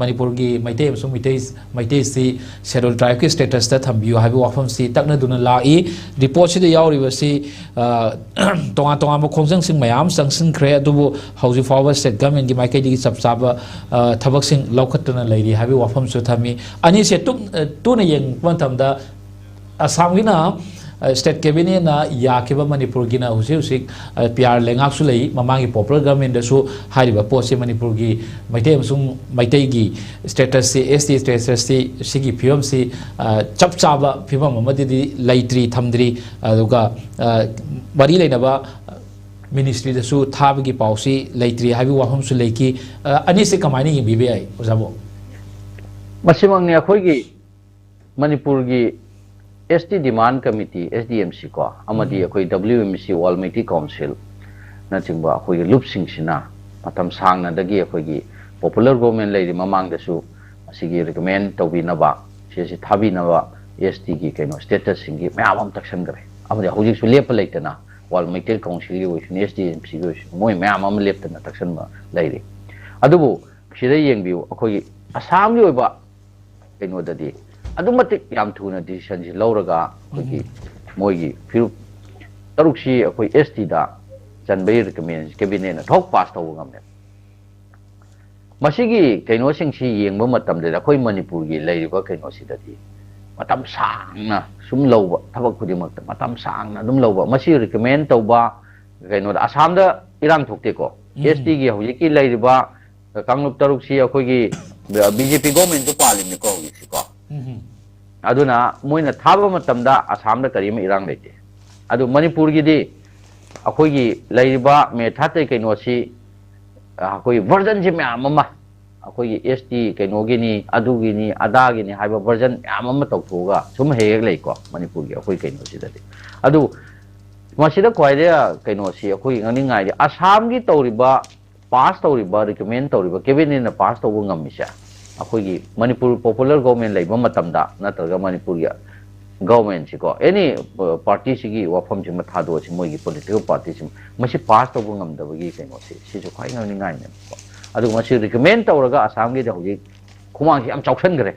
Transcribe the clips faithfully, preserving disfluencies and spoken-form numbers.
ꯃꯅꯤꯄꯨꯔꯒꯤ ꯃꯩꯇꯩ ꯑꯃꯁꯨꯡ ꯃꯩꯇꯩ ꯃꯩꯇꯩꯁꯤ ꯁꯦꯗꯨꯜ ꯇ꯭ꯔꯥꯏꯕꯀꯤ ꯁ꯭ꯇꯦꯇꯁꯇ ꯊꯝꯕꯤꯌꯨ ꯍꯥꯏꯕ ꯋꯥꯐꯝꯁꯤ ꯇꯛꯅꯗꯨꯅ ꯂꯥꯛꯏ꯫ ꯔꯤꯄꯣꯔꯠꯁꯤꯗ ꯌꯥꯎꯔꯤꯕꯁꯤ, ꯑ, ꯇꯣꯉꯥꯟ ꯇꯣꯉꯥꯟꯕ ꯈꯣꯡꯖꯪꯁꯤꯡ ꯃꯌꯥꯝ ꯆꯪꯁꯤꯟꯈ꯭ꯔꯦ, ꯑꯗꯨꯕꯨ ꯍꯧꯖꯤꯛ ꯐꯥꯎꯕ ꯁ꯭ꯇꯦꯠ ꯒꯃꯦꯟꯒꯤ ꯃꯥꯏꯀꯩꯗꯒꯤ ꯆꯞ ꯆꯥꯕ, ꯑ, ꯊꯕꯛꯁꯤꯡ ꯂꯧꯈꯠꯇꯨꯅ ꯂꯩꯔꯤ ꯍꯥꯏꯕꯒꯤ ꯋꯥꯐꯝꯁꯨ ꯊꯝꯃꯤ꯫ ꯑꯅꯤꯁꯦ ꯇꯨ-, ꯑ, ꯇꯨꯅ ꯌꯦꯡꯕ ꯃꯇꯝꯗ ꯑꯁꯥꯝꯒꯤꯅ, ꯑ, ꯁ꯭ꯇꯦꯠ ꯀꯦꯕꯤꯅꯦꯠꯅ ꯌꯥꯈꯤꯕ, ꯃꯅꯤꯄꯨꯔꯒꯤꯅ ꯍꯧꯖꯤꯛ ꯍꯧꯖꯤꯛ, ꯑ, ꯄꯤ ꯑꯥꯔ ꯂꯩꯉꯥꯛꯁꯨ ꯂꯩ, ꯃꯃꯥꯡꯒꯤ ꯄꯣꯄꯨꯂꯔ ꯒꯚꯔꯟꯃꯦꯟꯗꯁꯨ ꯍꯥꯏꯔꯤꯕ ꯄꯣꯠꯁꯦ ꯃꯅꯤꯄꯨꯔꯒꯤ ꯃꯩꯇꯩ ꯑꯃꯁꯨꯡ ꯃꯩꯇꯩꯒꯤ ꯁ꯭ꯇꯦꯇꯁꯁꯤ, ꯑꯦꯁ ꯇꯤ ꯁ꯭ꯇꯦꯇꯁꯁꯤ, ꯁꯤꯒꯤ ꯐꯤꯕꯝꯁꯤ, ꯑ, ꯆꯞ ꯆꯥꯕ ꯐꯤꯕꯝ ꯑꯃꯗꯗꯤ ꯂꯩꯇ꯭ꯔꯤ, ꯊꯝꯗ꯭ꯔꯤ, ꯑꯗꯨꯒ, ꯑ, ꯃꯔꯤ ꯂꯩꯅꯕ ꯃꯤꯅꯤꯁꯇ꯭ꯔꯤꯗꯁꯨ ꯊꯥꯕꯒꯤ ꯄꯥꯎꯁꯤ ꯂꯩꯇ꯭ꯔꯤ ꯍꯥꯏꯕꯒꯤ ꯋꯥꯐꯝꯁꯨ ꯂꯩꯈꯤ꯫ ꯑ, ꯑꯅꯤꯁꯤ ꯀꯃꯥꯏꯅ ꯌꯦꯡꯕꯤꯕ ꯌꯥꯏ, ꯑꯣꯖꯥꯕꯨ? ꯃꯁꯤꯃꯛꯅꯤ ꯑꯩꯈꯣꯏꯒꯤ ꯃꯅꯤꯄꯨꯔꯒꯤ S T demand committee, S D M C ꯀꯣ, ꯑꯃꯗꯤ ꯎꯝ꯫ ꯑꯩꯈꯣꯏ ꯗꯕ꯭ꯂꯤꯌꯨ ꯑꯦꯝ ꯁꯤ, ꯋꯥꯔꯜ ꯃꯩꯇꯩ ꯀꯥꯎꯟꯁꯤꯜꯅꯆꯤꯡꯕ ꯑꯩꯈꯣꯏꯒꯤ ꯂꯨꯞꯁꯤꯡꯁꯤꯅ ꯃꯇꯝ ꯁꯥꯡꯅꯗꯒꯤ ꯑꯩꯈꯣꯏꯒꯤ ꯄꯣꯄꯨꯂꯔ ꯒꯣꯚꯔꯟꯃꯦꯟ ꯂꯩꯔꯤ ꯃꯃꯥꯡꯗꯁꯨ ꯑꯁꯤꯒꯤ ꯔꯤꯀꯃꯦꯟ ꯇꯧꯕꯤꯅꯕ, ꯁꯤꯁꯤ ꯊꯥꯕꯤꯅꯕ ꯑꯦꯁ ꯇꯤꯒꯤ ꯀꯩꯅꯣ ꯁ꯭ꯇꯦꯇꯁꯁꯤꯡꯒꯤ ꯃꯌꯥꯝ ꯑꯃ ꯇꯛꯁꯟꯈ꯭ꯔꯦ꯫ ꯑꯃꯗꯤ ꯍꯧꯖꯤꯛꯁꯨ ꯂꯦꯞꯄ ꯂꯩꯇꯅ ꯋꯥꯔꯜ ꯃꯩꯇꯩ ꯀꯥꯎꯟꯁꯤꯜꯒꯤ ꯑꯣꯏꯁꯅꯨ, ꯑꯦꯁ ꯗꯤ ꯑꯦꯝ ꯁꯤꯒꯤ ꯑꯣꯏꯁꯅꯨ, ꯃꯣꯏ ꯃꯌꯥꯝ ꯑꯃ ꯂꯦꯞꯇꯅ ꯇꯛꯁꯟꯕ ꯂꯩꯔꯤ꯫ ꯑꯗꯨꯕꯨ ꯁꯤꯗ ꯌꯦꯡꯕꯤꯌꯨ, ꯑꯩꯈꯣꯏꯒꯤ ꯑꯁꯥꯝꯒꯤ ꯑꯣꯏꯕ ꯀꯩꯅꯣꯗꯗꯤ ꯑꯗꯨꯛ ꯃꯇꯤꯛ ꯌꯥꯝ ꯊꯨꯅ ꯗꯤꯁꯤꯖꯟꯁꯤ ꯂꯧꯔꯒ ꯑꯩꯈꯣꯏꯒꯤ ꯎꯝ꯫ ꯃꯣꯏꯒꯤ ꯐꯤꯔꯨꯞ ꯇꯔꯨꯛꯁꯤ ꯑꯩꯈꯣꯏ ꯑꯦꯁ ꯇꯤꯗ ꯆꯟꯕꯒꯤ ꯔꯤꯀꯃꯦꯟ ꯀꯦꯕꯤꯅꯦꯠꯅ ꯊꯣꯛ ꯄꯥꯁ ꯇꯧꯕ ꯉꯝꯃꯦ꯫ ꯃꯁꯤꯒꯤ ꯀꯩꯅꯣꯁꯤꯡꯁꯤ ꯌꯦꯡꯕ ꯃꯇꯝꯗꯗꯤ ꯑꯩꯈꯣꯏ ꯃꯅꯤꯄꯨꯔꯒꯤ ꯂꯩꯔꯤꯕ ꯀꯩꯅꯣꯁꯤꯗꯗꯤ ꯃꯇꯝ ꯁꯥꯡꯅ ꯁꯨꯝ ꯂꯧꯕ, ꯊꯕꯛ ꯈꯨꯗꯤꯡꯃꯛꯇ ꯃꯇꯝ ꯁꯥꯡꯅ ꯑꯗꯨꯝ ꯂꯧꯕ, ꯃꯁꯤ ꯔꯤꯀꯃꯦꯟ ꯇꯧꯕ ꯀꯩꯅꯣꯗ ꯑꯁꯥꯝꯗ ꯏꯔꯥꯡ ꯊꯣꯛꯇꯦꯀꯣ꯫ ꯎꯝ꯫ ꯑꯦꯁ ꯇꯤꯒꯤ ꯍꯧꯖꯤꯛꯀꯤ ꯂꯩꯔꯤꯕ ꯀꯥꯡꯂꯨꯞ ꯇꯔꯨꯛꯁꯤ ꯑꯩꯈꯣꯏꯒꯤ ꯕꯤ ꯖꯦ ꯄꯤ ꯒꯣꯔꯃꯦꯟꯁꯨ ꯄꯥꯜꯂꯤꯕꯅꯤꯀꯣ ꯍꯧꯖꯤꯛꯁꯤꯀꯣ꯫ ꯎꯝ꯫ ꯑꯗꯨꯅ ꯃꯣꯏꯅ ꯊꯥꯕ ꯃꯇꯝꯗ ꯑꯁꯥꯝꯗ ꯀꯔꯤꯝ ꯏꯔꯥꯡ ꯂꯩꯇꯦ꯫ ꯑꯗꯨ ꯃꯅꯤꯄꯨꯔꯒꯤꯗꯤ ꯑꯩꯈꯣꯏꯒꯤ ꯂꯩꯔꯤꯕ ꯃꯦꯊꯠꯇꯩ ꯀꯩꯅꯣꯁꯤ, ꯑ, ꯑꯩꯈꯣꯏ ꯚꯔꯖꯟꯁꯤ ꯃꯌꯥꯝ ꯑꯃ, ꯑꯩꯈꯣꯏꯒꯤ ꯑꯦꯁ ꯇꯤ ꯀꯩꯅꯣꯒꯤꯅꯤ, ꯑꯗꯨꯒꯤꯅꯤ, ꯑꯗꯥꯒꯤꯅꯤ ꯍꯥꯏꯕ ꯚꯔꯖꯟ ꯃꯌꯥꯝ ꯑꯃ ꯇꯧꯊꯣꯛꯑꯒ ꯁꯨꯝ ꯍꯦꯛ ꯍꯦꯛ ꯂꯩꯀꯣ ꯃꯅꯤꯄꯨꯔꯒꯤ ꯑꯩꯈꯣꯏ ꯀꯩꯅꯣꯁꯤꯗꯗꯤ꯫ ꯑꯗꯨ ꯃꯁꯤꯗ ꯈ꯭ꯋꯥꯏꯗꯒꯤ ꯀꯩꯅꯣꯁꯤ ꯑꯩꯈꯣꯏꯒꯤ ꯉꯥꯡꯅꯤꯡꯉꯥꯏꯗꯤ ꯑꯁꯥꯝꯒꯤ ꯇꯧꯔꯤꯕ, ꯄꯥꯁ ꯇꯧꯔꯤꯕ, ꯔꯤꯀꯃꯦꯟ ꯇꯧꯔꯤꯕ, ꯀꯦꯕꯤꯅꯦꯠꯅ ꯄꯥꯁ ꯇꯧꯕ ꯉꯝꯃꯤꯁꯦ ꯑꯩꯈꯣꯏꯒꯤ ꯃꯅꯤꯄꯨꯔ ꯄꯣꯄꯨꯂꯔ ꯒꯣꯔꯃꯦꯟ ꯂꯩꯕ ꯃꯇꯝꯗ ꯅꯠꯇ꯭ꯔꯒ ꯃꯅꯤꯄꯨꯔꯒꯤ ꯒꯣꯔꯃꯦꯟꯁꯤꯀꯣ, ꯑꯦꯅꯤ ꯄꯥꯔꯇꯤꯁꯤꯒꯤ ꯋꯥꯐꯝꯁꯤꯃ ꯊꯥꯗꯣꯛꯑꯁꯤ, ꯃꯣꯏꯒꯤ ꯄꯣꯂꯤꯇꯤꯀꯦꯜ ꯄꯥꯔꯇꯤꯁꯤ ꯃꯁꯤ ꯄꯥꯁ ꯇꯧꯕ ꯉꯝꯗꯕꯒꯤ ꯀꯩꯅꯣꯁꯦ ꯁꯤꯁꯨ ꯈ꯭ꯋꯥꯏ ꯉꯥꯡꯅꯤꯡꯉꯥꯏꯅꯦꯕꯀꯣ꯫ ꯑꯗꯨꯒ ꯃꯁꯤ ꯔꯤꯀꯃꯦꯟ ꯇꯧꯔꯒ ꯑꯁꯥꯝꯒꯤꯗꯤ ꯍꯧꯖꯤꯛ ꯈꯨꯃꯥꯡꯁꯦ ꯌꯥꯝ ꯆꯥꯎꯁꯟꯈ꯭ꯔꯦ꯫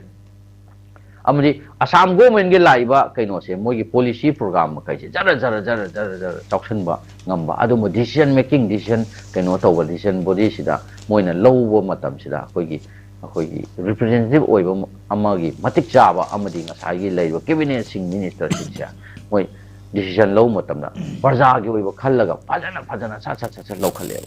ꯑꯃꯗꯤ ꯑꯁꯥꯝ ꯒꯣꯔꯃꯦꯟꯒꯤ ꯂꯥꯛꯏꯕ ꯀꯩꯅꯣꯁꯦ, ꯃꯣꯏꯒꯤ ꯄꯣꯂꯤꯁꯤ ꯄ꯭ꯔꯣꯒ꯭ꯔꯥꯝ ꯃꯈꯩꯁꯦ ꯖꯔ ꯖꯔ ꯖꯔ ꯖꯔ ꯖꯔ ꯆꯥꯎꯁꯟꯕ ꯉꯝꯕ, ꯑꯗꯨꯝꯕ ꯗꯤꯁꯤꯖꯟ ꯃꯦꯀꯤꯡ, ꯗꯤꯁꯤꯖꯟ ꯀꯩꯅꯣ ꯇꯧꯕ, ꯗꯤꯁꯤꯖꯟ ꯕꯣꯗꯤꯁꯤꯗ ꯃꯣꯏꯅ ꯂꯧꯕ ꯃꯇꯝꯁꯤꯗ ꯑꯩꯈꯣꯏꯒꯤ ꯑꯩꯈꯣꯏꯒꯤ ꯔꯤꯄ꯭ꯔꯖꯦꯟꯇꯦꯇꯤꯚ ꯑꯣꯏꯕ ꯑꯃꯒꯤ ꯃꯇꯤꯛ ꯆꯥꯕ ꯑꯃꯗꯤ ꯉꯁꯥꯏꯒꯤ ꯂꯩꯔꯤꯕ ꯀꯦꯕꯤꯅꯦꯠꯁꯤꯡ, ꯃꯤꯅꯤꯁꯇꯔꯁꯤꯡꯁꯦ ꯃꯣꯏ ꯗꯤꯁꯤꯖꯟ ꯂꯧꯕ ꯃꯇꯝꯗ ꯄ꯭ꯔꯖꯥꯒꯤ ꯑꯣꯏꯕ ꯈꯜꯂꯒ ꯐꯖꯅ ꯐꯖꯅ ꯁꯠ ꯁꯠ ꯁꯠ ꯁꯠ ꯂꯧꯈꯠꯂꯦꯕ꯫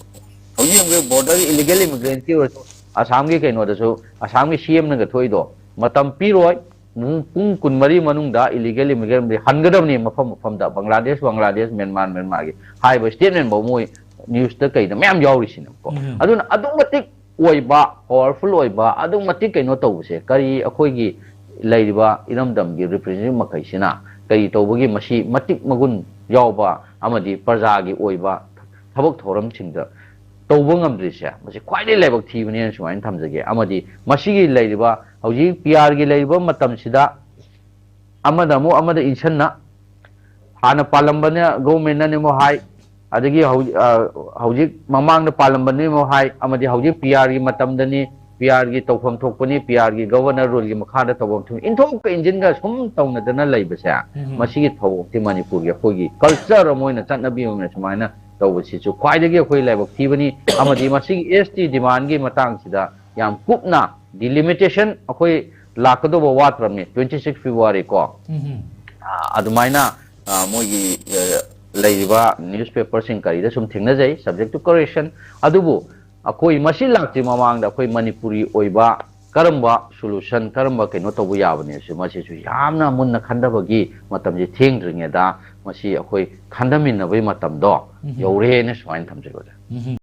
ꯍꯧꯖꯤꯛ ꯍꯧꯖꯤꯛ ꯕꯣꯔꯗꯔ ꯏꯂꯤꯒꯦꯜ ꯏꯃꯤꯒ꯭ꯔꯦꯟꯠꯀꯤ ꯑꯣꯏꯔꯁꯨ, ꯑꯁꯥꯝꯒꯤ ꯀꯩꯅꯣꯗꯁꯨ, ꯑꯁꯥꯝꯒꯤ ꯁꯤ ꯑꯦꯝꯅꯒ ꯊꯣꯛꯏꯗꯣ, "ꯃꯇꯝ ꯄꯤꯔꯣꯏ, ꯄꯨꯡ ꯄꯨꯡ ꯀꯨꯟꯃꯔꯤ ꯃꯅꯨꯡꯗ ꯏꯂꯤꯒꯦꯜ ꯏꯃꯤꯒ꯭ꯔꯦꯟꯠ ꯍꯟꯒꯗꯕꯅꯤ ꯃꯐꯝ ꯃꯐꯝꯗ, ꯕꯪꯒ꯭ꯂꯥꯗꯦꯁ, ꯕꯪꯒ꯭ꯂꯥꯗꯦꯁ, ꯃ꯭ꯌꯥꯟꯃꯥꯔ, ꯃ꯭ꯌꯥꯟꯃꯥꯔꯒꯤ" ꯍꯥꯏꯕ ꯁ꯭ꯇꯦꯠꯃꯦꯟꯐꯧ ꯃꯣꯏ ꯅ꯭ꯌꯨꯁꯇ ꯀꯩꯗ ꯃꯌꯥꯝ ꯌꯥꯎꯔꯤꯁꯤꯅꯦꯕꯀꯣ꯫ ꯎꯝ꯫ ꯑꯗꯨꯅ ꯑꯗꯨꯛ ꯃꯇꯤꯛ ꯑꯣꯏꯕ, ꯄꯋꯥꯔꯐꯨꯜ ꯑꯣꯏꯕ, ꯑꯗꯨꯛ ꯃꯇꯤꯛ ꯀꯩꯅꯣ ꯇꯧꯕꯁꯦ, ꯀꯔꯤ ꯑꯩꯈꯣꯏꯒꯤ ꯂꯩꯔꯤꯕ ꯏꯔꯝꯗꯝꯒꯤ ꯔꯤꯄ꯭ꯔꯖꯦꯟꯇꯦꯇꯤꯚ ꯃꯈꯩꯁꯤꯅ ꯀꯔꯤ ꯇꯧꯕꯒꯤ ꯃꯁꯤ ꯃꯇꯤꯛ ꯃꯒꯨꯟ ꯌꯥꯎꯕ ꯑꯃꯗꯤ ꯄ꯭ꯔꯖꯥꯒꯤ ꯑꯣꯏꯕ ꯊꯕꯛ ꯊꯧꯔꯝꯁꯤꯡꯗ ꯇꯧꯕ ꯉꯝꯗ꯭ꯔꯤꯁꯦ, ꯃꯁꯤ ꯈ꯭ꯋꯥꯏꯗꯒꯤ ꯂꯥꯏꯕꯛ ꯊꯤꯕꯅꯦꯅ ꯁꯨꯃꯥꯏꯅ ꯊꯝꯖꯒꯦ꯫ ꯑꯃꯗꯤ ꯃꯁꯤꯒꯤ ꯂꯩꯔꯤꯕ, ꯍꯧꯖꯤꯛ ꯄꯤ ꯑꯥꯔꯒꯤ ꯂꯩꯔꯤꯕ ꯃꯇꯝꯁꯤꯗ ꯑꯃꯗ ꯑꯃꯨꯛ ꯑꯃꯗ ꯏꯟꯁꯟꯅ, ꯍꯥꯟꯅ ꯄꯥꯜꯂꯝꯕꯅ ꯒꯣꯔꯃꯦꯟꯅꯅꯦ ꯑꯃꯨꯛ ꯍꯥꯏ, ꯑꯗꯒꯤ ꯍꯧ-, ꯑ, ꯍꯧꯖꯤꯛ ꯃꯃꯥꯡꯗ ꯄꯥꯜꯂꯝꯕꯅꯤ ꯑꯃꯨꯛ ꯍꯥꯏ, ꯑꯃꯗꯤ ꯍꯧꯖꯤꯛ ꯄꯤ ꯑꯥꯔꯒꯤ ꯃꯇꯝꯗꯅꯤ, ꯄꯤ ꯑꯥꯔꯒꯤ ꯇꯧꯐꯝ ꯊꯣꯛꯄꯅꯤ, ꯄꯤ ꯑꯥꯔꯒꯤ ꯒꯕꯔꯅꯔ ꯔꯨꯜꯒꯤ ꯃꯈꯥꯗ ꯇꯧꯐꯝ ꯊꯣꯛꯄ, ꯏꯟꯊꯣꯛꯀ ꯏꯟꯁꯤꯟꯒ ꯁꯨꯝ ꯇꯧꯅꯗꯅ ꯂꯩꯕꯁꯦ, ꯎꯝ꯫ ꯃꯁꯤꯒꯤ ꯊꯧꯑꯣꯡꯁꯤ ꯃꯅꯤꯄꯨꯔꯒꯤ ꯑꯩꯈꯣꯏꯒꯤ ꯀꯜꯆꯔ ꯑꯃ ꯑꯣꯏꯅ, ꯆꯠꯅꯕꯤ ꯑꯃ ꯑꯣꯏꯅ ꯁꯨꯃꯥꯏꯅ ꯇꯧꯕꯁꯤꯁꯨ ꯈ꯭ꯋꯥꯏꯗꯒꯤ ꯑꯩꯈꯣꯏ ꯂꯥꯏꯕꯛ ꯊꯤꯕꯅꯤ꯫ ꯑꯃꯗꯤ ꯃꯁꯤꯒꯤ ꯑꯦꯁ ꯇꯤ ꯗꯤꯃꯥꯟꯒꯤ ꯃꯇꯥꯡꯁꯤꯗ ꯌꯥꯝ ꯀꯨꯞꯅ ꯗꯤꯂꯤꯃꯤꯇꯦꯁꯟ ꯑꯩꯈꯣꯏ ꯂꯥꯛꯀꯗꯧꯕ ꯋꯥꯠꯇ꯭ꯔꯕꯅꯤ, ꯇ꯭ꯋꯦꯟꯇꯤ ꯁꯤꯛꯁ ꯐꯦꯕ꯭ꯔꯨꯋꯥꯔꯤ ꯀꯣ꯫ ꯎꯝ꯫ ꯑ, ꯑꯗꯨꯃꯥꯏꯅ, ꯑ, ꯃꯣꯏꯒꯤ, ꯑ, ꯂꯩꯔꯤꯕ ꯅ꯭ꯌꯨꯁꯄꯦꯄꯔꯁꯤꯡ ꯀꯔꯤꯗ ꯁꯨꯝ ꯊꯦꯡꯅꯖꯩ, subject to correction꯫ ꯑꯗꯨꯕꯨ ꯑꯩꯈꯣꯏ ꯃꯁꯤ ꯂꯥꯛꯇ꯭ꯔꯤ ꯃꯃꯥꯡꯗ ꯑꯩꯈꯣꯏ ꯃꯅꯤꯄꯨꯔꯤ ꯑꯣꯏꯕ ꯀꯔꯝꯕ ꯁꯣꯂꯨꯁꯟ, ꯀꯔꯝꯕ ꯀꯩꯅꯣ ꯇꯧꯕ ꯌꯥꯕꯅꯦ ꯁꯤ, ꯃꯁꯤꯁꯨ ꯌꯥꯝꯅ ꯃꯨꯟꯅ ꯈꯟꯊꯕꯒꯤ ꯃꯇꯝꯁꯦ ꯊꯦꯡꯗ꯭ꯔꯤꯉꯩꯗ ꯃꯁꯤ ꯑꯩꯈꯣꯏ ꯈꯟꯊꯃꯤꯟꯅꯕꯒꯤ ꯃꯇꯝꯗꯣ ꯎꯝ꯫ ꯌꯧꯔꯦꯅ ꯁꯨꯃꯥꯏꯅ ꯊꯝꯖꯩ, ꯑꯣꯖꯥ꯫ ꯎꯝ꯫